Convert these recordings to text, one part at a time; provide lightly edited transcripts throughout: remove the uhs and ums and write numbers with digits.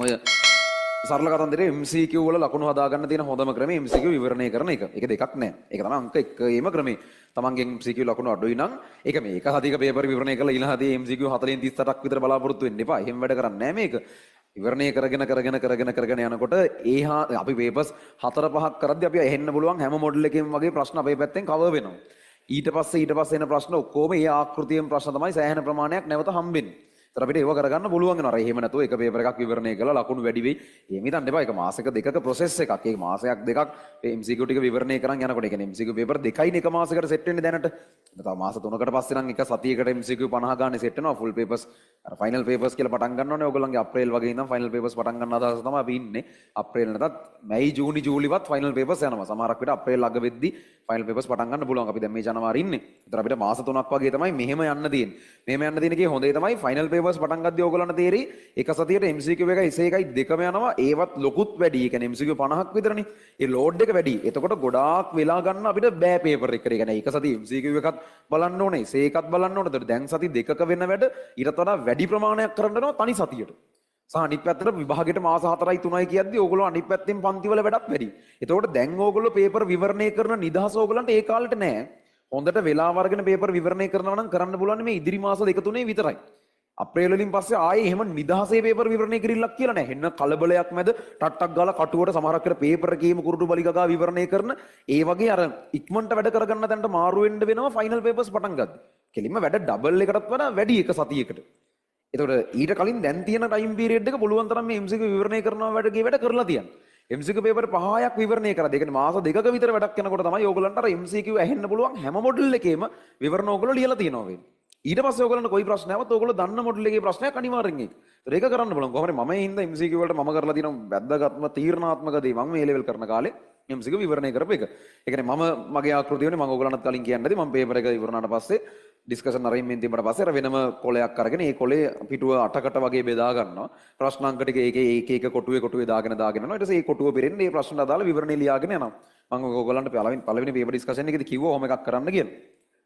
ඔය සරල කතන්දරේ MCQ වල ලකුණු හදාගන්න තියෙන හොඳම ක්‍රමය MCQ විවරණය කරන එක. ඒක දෙකක් නෑ. ඒක තමයි අංක 1ේම ක්‍රමය. තමන්ගෙන් MCQ ලකුණු අඩුයි නම් ඒක මේ එක සතියක පේපර් විවරණය කරලා ඊළඟ සතියේ MCQ 40 38ක් විතර බලාපොරොත්තු වෙන්න එපා. එහෙම වැඩ කරන්නේ නෑ මේක. විවරණය කරගෙන කරගෙන කරගෙන කරගෙන යනකොට ඒහා අපි පේපර්ස් හතර පහක් කරද්දි අපි ඇහෙන්න පුළුවන් හැම මොඩල් එකෙම වගේ ප්‍රශ්න අපේ පැත්තෙන් කවර් වෙනවා. ඊට පස්සේ එන ප්‍රශ්න ඔක්කොම ඒ ආකෘතියෙම ප්‍රශ්න තමයි සෑහෙන ප්‍රමාණයක් නැවත හම්බෙන්නේ. ඒතර අපිට ඒව කරගන්න පුළුවන් වෙනවා. අර එහෙම නැතුව එක පේපර් එකක් විවරණය කළා ලකුණු වැඩි වෙයි. එහෙම හිතන්න එපා. ඒක මාසෙක දෙකක ප්‍රොසෙස් එකක්. ඒක මාසයක් දෙකක් MCQ ටික විවරණය කරන් යනකොට, ඒ කියන්නේ MCQ paper දෙකයිනේ එක මාසෙකට සෙට් වෙන්නේ දැනට. තව මාස 3කට පස්සේ නම් එක සතියකට MCQ 50 ගානේ සෙට් වෙනවා. ෆුල් පේපර්ස්, අර ෆයිනල් පේපර්ස් කියලා පටන් ගන්න ඕනේ. ඔයගොල්ලන්ගේ අප්‍රේල් වගේ ඉඳන් ෆයිනල් පේපර්ස් පටන් ගන්න අදහස තමයි අපි ඉන්නේ. අප්‍රේල් නැතත් මැයි, ජූනි, ජූලිවත් ෆයිනල් පේපර්ස් යනවා. සමහරක් විට අප්‍රේල් අග වෙද්දි ෆයිනල් පේපර්ස් පටන් ගන්න පුළුවන්. අපි දැන් මේ ජනවාරි ඉන්නේ. ඒතර අපිට මාස 3ක් වගේ තමයි මෙහෙම යන්න තියෙන්නේ. මෙහෙම යන්න තියෙන එකේ හොඳේ තමයි ෆයිනල් පේපර්ස් පටන් ගද්දි ඔයගොල්ලන්ට තේරෙයි එක සතියට MCQ එකයි essay එකයි දෙකම යනවා. ඒවත් ලොකුත් වැඩි. ඒ කියන්නේ MCQ 50ක් විතරනේ. ඒ ලෝඩ් එක වැඩි. එතකොට ගොඩාක් වෙලා ගන්න අපිට බෑ පේපර් එකට. ඒ කියන්නේ එක සතිය MCQ එකත් බලන්න ඕනේ, essay එකත් බලන්න ඕනේ. එතකොට දැන් සති දෙකක වෙන වැඩ ඊටත් වඩා වැඩි ප්‍රමාණයක් කරන්න වෙනවා තනි සතියට. සහ අනිත් පැත්තට විභාගෙට මාස 4යි 3යි කියද්දි ඕගොල්ලෝ අනිත් පැත්තෙන් පන්තිවල වැඩක් වැඩි. එතකොට දැන් ඕගොල්ලෝ පේපර් විවරණය කරන නිදහස ඕගොල්ලන්ට ඒ කාලෙට නෑ. හොඳට වෙලාව අරගෙන පේපර් විවරණය කරනවා නම් කරන්න පුළුවන් මේ ඉදිරි මාස දෙක තුනේ විතරයි. අප්‍රේල් වලින් පස්සේ ආයේ එහෙම නිදහසේ පේපර් විවරණය කිරිල්ලක් කියලා නෑ. හෙන්න කලබලයක් මැද ටට්ටක් ගාලා කටුවට සමහරක් කර පේපර් එකේම කුරුටු බලි ගගා විවරණය කරන ඒ වගේ අර ඉක්මනට වැඩ කරගන්න තැනට මාරු වෙන්න වෙනවා ෆයිනල් පේපර්ස් පටන් ගද්දි. කෙලින්ම වැඩ ඩබල් එකටත් වඩා වැඩි එක සතියකට. එතකොට ඊට කලින් දැන් තියෙන ටයිම් පීරියඩ් එක පුළුවන් තරම් මේ MCQ විවරණය කරනවා වැඩගේ වැඩ කරලා තියන්න. MCQ paper පහයක් විවරණය කරා. ඒ කියන්නේ මාස 2ක විතර වැඩක් යනකොට තමයි ඕගොල්ලන්ට අර MCQ ඇහෙන්න පුළුවන් හැම මොඩල් එකේම විවරණ ඕගොල්ලෝ ලියලා තියෙනවා වෙන්නේ. ඊට පස්සේ ඔයගොල්ලන්ට කොයි ප්‍රශ්නයක් ආවත් ඔයගොල්ලෝ දන්න මොඩල් එකේ ප්‍රශ්නයක් අනිවාර්යෙන් ඒක. ඒතර ඒක කරන්න බලමු. කොහොම හරි මම ඒ හින්දා MCQ වලට මම කරලා තියෙන වැදගත්ම තීරණාත්මක දේ මම මේ ලෙවල් කරන කාලේ MCQ විවරණය කරපු එක. ඒ කියන්නේ මම මගේ ආකෘතිය වනේ මම ඔයගොල්ලන්ටත් කලින් කියන්නදී මම පේපර් එක ඉවර වුණාට පස්සේ ඩිස්කෂන් අරේන්ජ්මන්ට් තිබ්බට පස්සේ අර වෙනම කොලයක් අරගෙන ඒ කොලේ පිටුව අටකට වගේ බෙදා ගන්නවා. ප්‍රශ්න අංක ටික ඒකේ ඒක එක කොටුවේ කොටුවේ දාගෙන දාගෙන යනවා. ඊට පස්සේ ඒ කොටුව පිරෙන්න ඒ ප්‍රශ්නට අදාළ විවරණය ලියාගෙන යනවා. මම ඔයගොල්ලන්ට පළවෙනි පළවෙනි පේපර් ඩිස්කෂන් එකේදී කිව්වා ඔහොම එකක් කරන්න කියලා.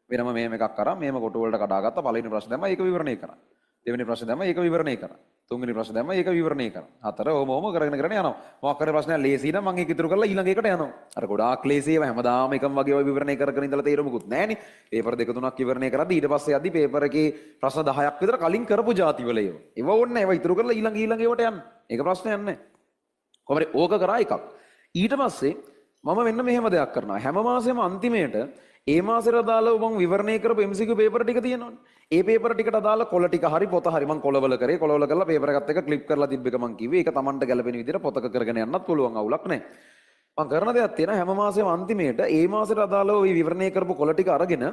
වෙනම මෙහෙම එකක් අරන් මෙහෙම කොටු වලට කඩාගත්තා. පළවෙනි ප්‍රශ්න දැම්මා, ඒක විවරණය කරා. දෙවෙනි ප්‍රශ්න දැම්මා, ඒක විවරණය කරා. තුන්වෙනි ප්‍රශ්න දැම්මා, ඒක විවරණය කරා. හතර ඔහොම ඔහොම කරගෙන කරගෙන යනවා. මොකක් හරි ප්‍රශ්නයක් ලේසි නම් මං ඒක ඉතුරු කරලා ඊළඟ එකට යනවා. අර ගොඩාක් ලේසි ඒවා හැමදාම එකම වගේ ඒවා විවරණය කර කර ඉඳලා තේරුමකුත් නැහනේ. පේපර් දෙක තුනක් විවරණය කරද්දි ඊට පස්සේ යද්දි පේපර් එකේ ප්‍රශ්න 10ක් විතර කලින් කරපු ජාති වල ඒවා. ඒවා ඕනේ නැහැ. ඒවා ඉතුරු කරලා ඊළඟ ඊළඟ ඒවට යන්න. ඒක ප්‍රශ්නයක් නැහැ. කොහොම හරි ඕක කරා එකක්. ඊට පස්සේ මම මෙන්න මෙහෙම දෙයක් කරනවා. හැම මාසෙම අන්තිමේට ඒ මාසෙට අදාළව මං විවරණය කරපු MCQ paper ටික තියෙනවනේ. ඒ පේපර් ටිකට අදාළ කොළ ටික හරි පොත හරි මං කොළවල කරේ. කොළවල කරලා පේපර් එකත් එක්ක ක්ලිප් කරලා තිබ්බ එක මං කිව්වේ. ඒක තමන්ට ගැලපෙන විදිහට පොතක කරගෙන යන්නත් පුළුවන්, අවුලක් නැහැ. මං කරන දෙයක් තියෙනවා, හැම මාසෙම අන්තිමේට ඒ මාසෙට අදාළව ওই විවරණය කරපු කොළ ටික අරගෙන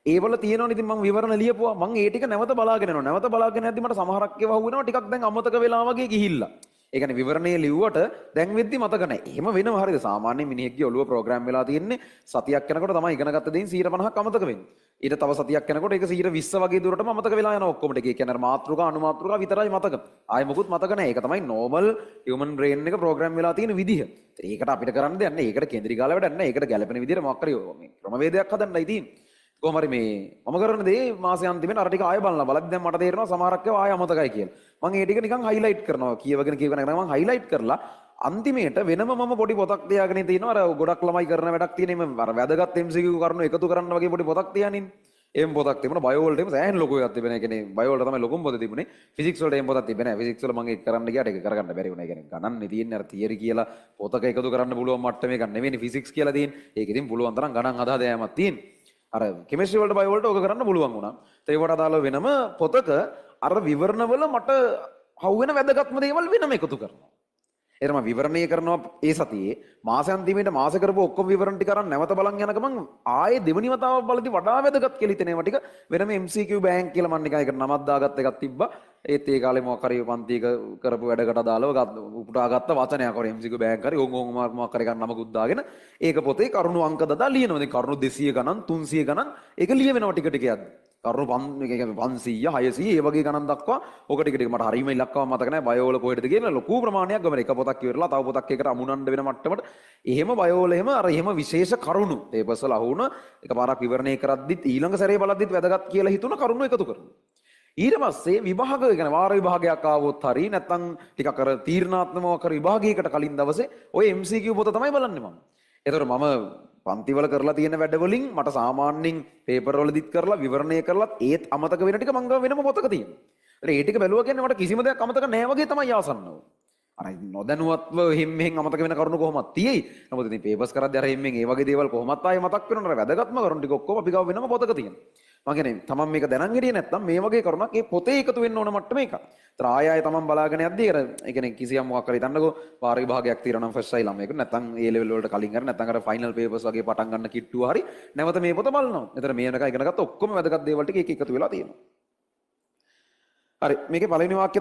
ඒවල තියෙනවනේ ඉතින් මං විවරණ ලියපුවා. මං ඒ ටික නැවත බලාගෙන යනවා. නැවත බලාගෙන යද්දි මට සමහරක් ඒවා අහු වෙනවා ටිකක් දැන් අමතක වෙලා වගේ ගිහිල්ලා. ඒ කියන්නේ විවරණය ලිව්වට දැන් වෙද්දි මතක නැහැ. එහෙම වෙනවා හරිද? සාමාන්‍ය මිනිහෙක්ගේ ඔළුව ප්‍රෝග්‍රෑම් වෙලා තියෙන්නේ සතියක් යනකොට තමයි ඉගෙන ගත්ත දේෙන් 50ක් අමතක වෙන්නේ. ඊට තව සතියක් යනකොට ඒක 120 වගේ දුරටම අමතක වෙලා යනවා ඔක්කොම ටික. ඒ කියන්නේ අර මාතෘකා අනුමාතෘකා විතරයි මතක. ආයෙ මොකුත් මතක නැහැ. ඒක තමයි නෝමල් හියුමන් බ්‍රේන් එක ප්‍රෝග්‍රෑම් වෙලා තියෙන විදිහ. ඉතින් ඒකට අපිට කරන්න දෙයක් නැහැ. ඒකට කේන්ද්‍රී ගාලා වැඩක් නැහැ. ඒකට ගැළපෙන විදිහට මොකක් හරි මේ ක්‍රමවේදයක් හදන්නයි තියෙන්නේ. කොහොම හරි මේ මම කරන දේ මාසෙ අන්තිමේට අර ටික ආයෙ බලනවා. බලද්දි දැන් මට තේරෙනවා සමහරක් ඒවා ආයෙ අමතකයි කියලා. මං ඒ ටික නිකන් හයිලයිට් කරනවා. කියවගෙන කියවගෙන යනවා. මං හයිලයිට් කරලා අන්තිමේට වෙනම මම පොඩි පොතක් තියාගෙන තිනවා. අර ගොඩක් ළමයි කරන වැඩක් තියෙන මේ අර වැදගත් MCQ කරුණු එකතු කරන්න වගේ පොඩි පොතක් තියාගෙන ඉන්නේ. එහෙම පොතක් තිබුණා. බයෝ වලට එහෙම සෑහෙන ලොකු එකක් තිබුණා. ඒ කියන්නේ බයෝ වලට තමයි ලොකුම පොත තිබුණේ. ෆිසික්ස් වලට එහෙම පොතක් තිබ්බේ නෑ. ෆිසික්ස් වල මං ඒක කරන්න ගියාට ඒක කරගන්න බැරි වුණා. ඒ කියන්නේ ගණන් නේ තියෙන්නේ, අර තියරි කියලා පොතක එකතු කරන්න පුළුවන් මට්ටමේ එකක් නෙවෙයිනේ ෆිසික්ස් කියලා තියෙන්නේ. ඒක ඉතින් පුළුවන් තරම් ගණන් හදා හදා යෑමක් තියෙන්නේ. අර කෙමිස්ට්‍රි වලට බයෝ වලට ඕක කරන්න පුළුවන් වුණා. ඒවට අදාළව වෙනම පොතක අර විවරණවල මට හවු වෙන වැදගත්ම දේවල් වෙනම එකතු කරනවා. එහෙනම් මම විවරණය කරනවා ඒ සතියේ මාස අන්තිමේට මාස කරපු ඔක්කොම විවරණ ටික අරන් නැවත බලන් යන ගමන් ආයේ දෙවෙනි වතාවක් බලද්දි වඩා වැදගත් කියලා හිතෙන ඒවා ටික වෙනම MCQ bank කියලා මම නිකන් ඒකට නමක් දාගත්ත එකක් තිබ්බා. ඒත් ඒ කාලේ මොකක් හරි පන්තියක කරපු වැඩකට අදාළව උපුටා ගත්ත වචනයක් හරි MCQ bank හරි ඕන් ඕන් මොකක් හරි එකක් නමකුත් දාගෙන ඒක පොතේ කරුණු අංක දදා ලියනවා. ඉතින් කරුණු 200 ගණන් 300 ගණන් ඒක ලියවෙනවා ටික ටික යද්දි. කරුණු 500 600 ඒ වගේ ගණන් දක්වා ඔක ටික ටික මට හරීම ඉලක්කම මතක නෑ බයෝ වල කොහෙටද කියලා. ලොකු ප්‍රමාණයක් ගමන එක පොතක් ඉවරලා තව පොතක් එකට අමුණන්න වෙන මට්ටමට එහෙම බයෝ වල එහෙම අර එහෙම විශේෂ කරුණු පේපර්ස් වල අහු වුණ එකපාරක් විවරණය කරද්දිත් ඊළඟ සැරේ බලද්දිත් වැදගත් කියලා හිතුණ කරුණු එකතු කරනවා. ඊට පස්සේ විභාග, ඒ කියන්නේ වාර විභාගයක් ආවොත් හරි නැත්නම් ටිකක් අර තීරණාත්මකව කර විභාගයකට කලින් දවසේ ඔය MCQ පොත තමයි බලන්නේ මම. ඒතකොට මම පන්තිවල කරලා තියෙන වැඩ වලින් මට සාමාන්‍යයෙන් පේපර් වලදීත් කරලා විවරණය කරලත් ඒත් අමතක වෙන ටික මං ගාව වෙනම පොතක තියෙනවා. ඒතර ඒ ටික බැලුවා කියන්නේ මට කිසිම දෙයක් අමතක නෑ වගේ තමයි ආසන්නව. අර නොදැනුවත්ව එහෙම් මෙහෙන් අමතක වෙන කරුණු කොහොමත් තියෙයි. නමුත් ඉතින් පේපර්ස් කරද්දී අර එහෙම් මෙහෙන් ඒ වගේ දේවල් කොහොමත් ආයේ මතක් වෙනවනේ. අර වැදගත්ම කරුණු ටික ඔක්කොම අපි ගාව වෙනම පොතක තියෙනවා. මං කියන්නේ තමන් මේක දැනන් හිටියේ නැත්නම් මේ වගේ කරුණක් ඒ පොතේ එකතු වෙන්න ඕන මට්ටමේ එකක්. ඒතර ආය ආය තමන් බලාගෙන යද්දී අර ඒ කියන්නේ කිසියම් මොකක් හරි හිතන්නකෝ වාර විභාගයක් තියෙනවා නම් ෆස්ට් ටයිම් ළමයෙකුට, නැත්නම් ඒ ලෙවල් වලට කලින් හරි නැත්නම් අර ෆයිනල් පේපර්ස් වගේ පටන් ගන්න කිට්ටුව හරි නැවත මේ පොත බලනවා. ඒතර මේ වෙනකන් ඉගෙන ගත්ත ඔක්කොම වැදගත් දේවල් ටික ඒක එකතු වෙලා තියෙනවා. හරි, මේකේ පළවෙනි වාක්‍යය